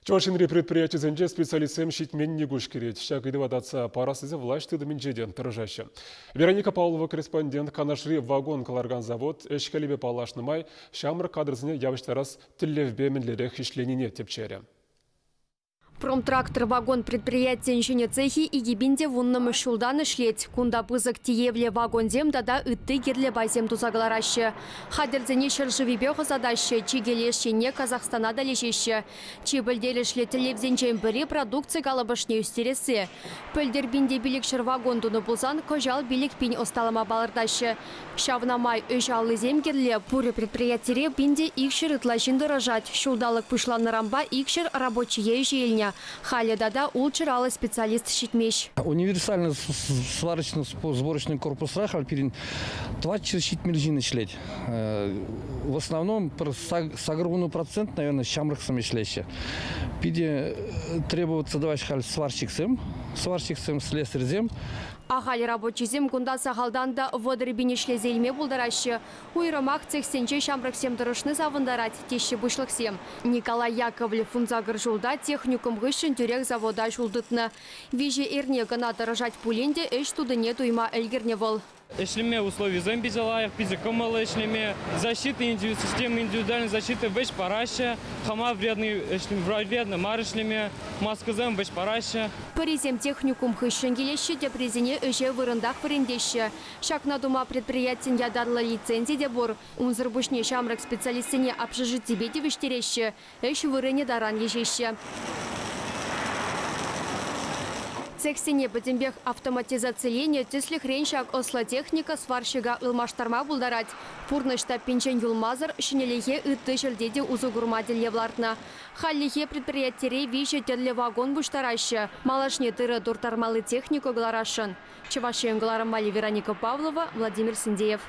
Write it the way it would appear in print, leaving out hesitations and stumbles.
Чӑваш Енри предприятисенче специалистсем ҫитменни куҫ кӗрет. Ҫак ыйтӑва татса парас тесе влаҫ тытӑмӗнче те тӑрӑшаҫҫӗ. Вероника Павлова корреспондент Канашри вагон кӑларакан завод ӗҫ-хӗлӗпе паллашнӑ май ҫамрӑк кадрсене явӑҫтарас тӗллевпе мӗнлерех ӗҫленине тӗпчерӗ. Промтрактор вагон предприятийӗн ҫӗнӗ цехӗ 2010-мӗш ҫултан ӗҫлет. Кунта пысӑк тиевлӗ вагонсем тата ытти кирлӗ пайсем туса кӑлараҫҫӗ. Хатӗрсене ҫӗршывӗпех ӑсатаҫҫӗ, чикӗ леш енне Казахстана та леҫеҫҫӗ. Чи пӗлтерӗшлӗ тӗллевсенчен пӗри продукци калӑпӑшне ӳстересси. Пӗлтӗр 1500 вагон тунӑ пулсан кӑҫал 5000 ӑсталама палӑртаҫҫӗ. Ҫавна май ӗҫ аллисем кирлӗ. Пурӗ предприятире 1200 ытла ҫын тӑрӑшать. Ҫулталӑк пуҫланнӑранпа 200 рабочие ӗҫе илнӗ. Халӗ тата 650 специалист ҫитмест. Универсальный сварочно-сборочный корпусра халь пирӗн 470 ҫын ӗҫлет. В основном пӗр 80%, наверное, ҫамрӑксем ӗҫлеҫҫӗ. Питӗ требоваться тӑваҫ халь сварщиксем, сварщиксем, слесарьсем. Ахаль рабочисем кунта сахалтан та 30 000 ӗҫлесе илме пултараҫҫӗ. Уйрӑмах цехсенче ҫамрӑксем тӑрӑшни савӑнтарать, теҫҫӗ пуҫлӑхсем. Николай Яковлев 18 ҫулта техникум хыҫҫӑн тӳрех завода ҫул тытнӑ. Виҫӗ эрне кӑна тӑрӑшать пулин те ӗҫ тутине туйма ӗлкӗрнӗ вӑл. Ӗҫлеме условисем питӗ лайӑх, питӗ кӑмӑллӑ ӗҫлеме. Защита, система индивидуальной защиты вӗҫ параҫҫӗ. Хама вредный, вредно мар ӗҫлеме. Маскӑсем вӗҫ параҫҫӗ. Пӗрисем техникум хыҫҫӑн килеҫҫӗ, теприсене ӗҫе вырӑнтах вӗрентеҫҫӗ. Ҫакна тума предприятин ятарлӑ лицензи те пур. Унсӑр пуҫне ҫамрӑк специалистсене общежитипе тивӗҫтереҫҫӗ, ӗҫ вырӑнӗ таран еҫеҫҫӗ. Цехсене пӗтӗмпех автоматизациленӗ, тӗслӗхрен ҫак ӑслӑ техника сварщика ылмаштарма пултарать. Пурнӑҫ таппинчен юлмасӑр ҫӗнӗлӗхе ытти ҫӗрте те усӑ курма тӗллев лартнӑ. Хальлӗхе предприятире виҫӗ тӗрлӗ вагон пуҫтараҫҫӗ. Малашне тырӑ турттармалли техника кӑларасшӑн. Чӑваш Ен кӑларӑм валли Вероника Павлова, Владимир Синдеев.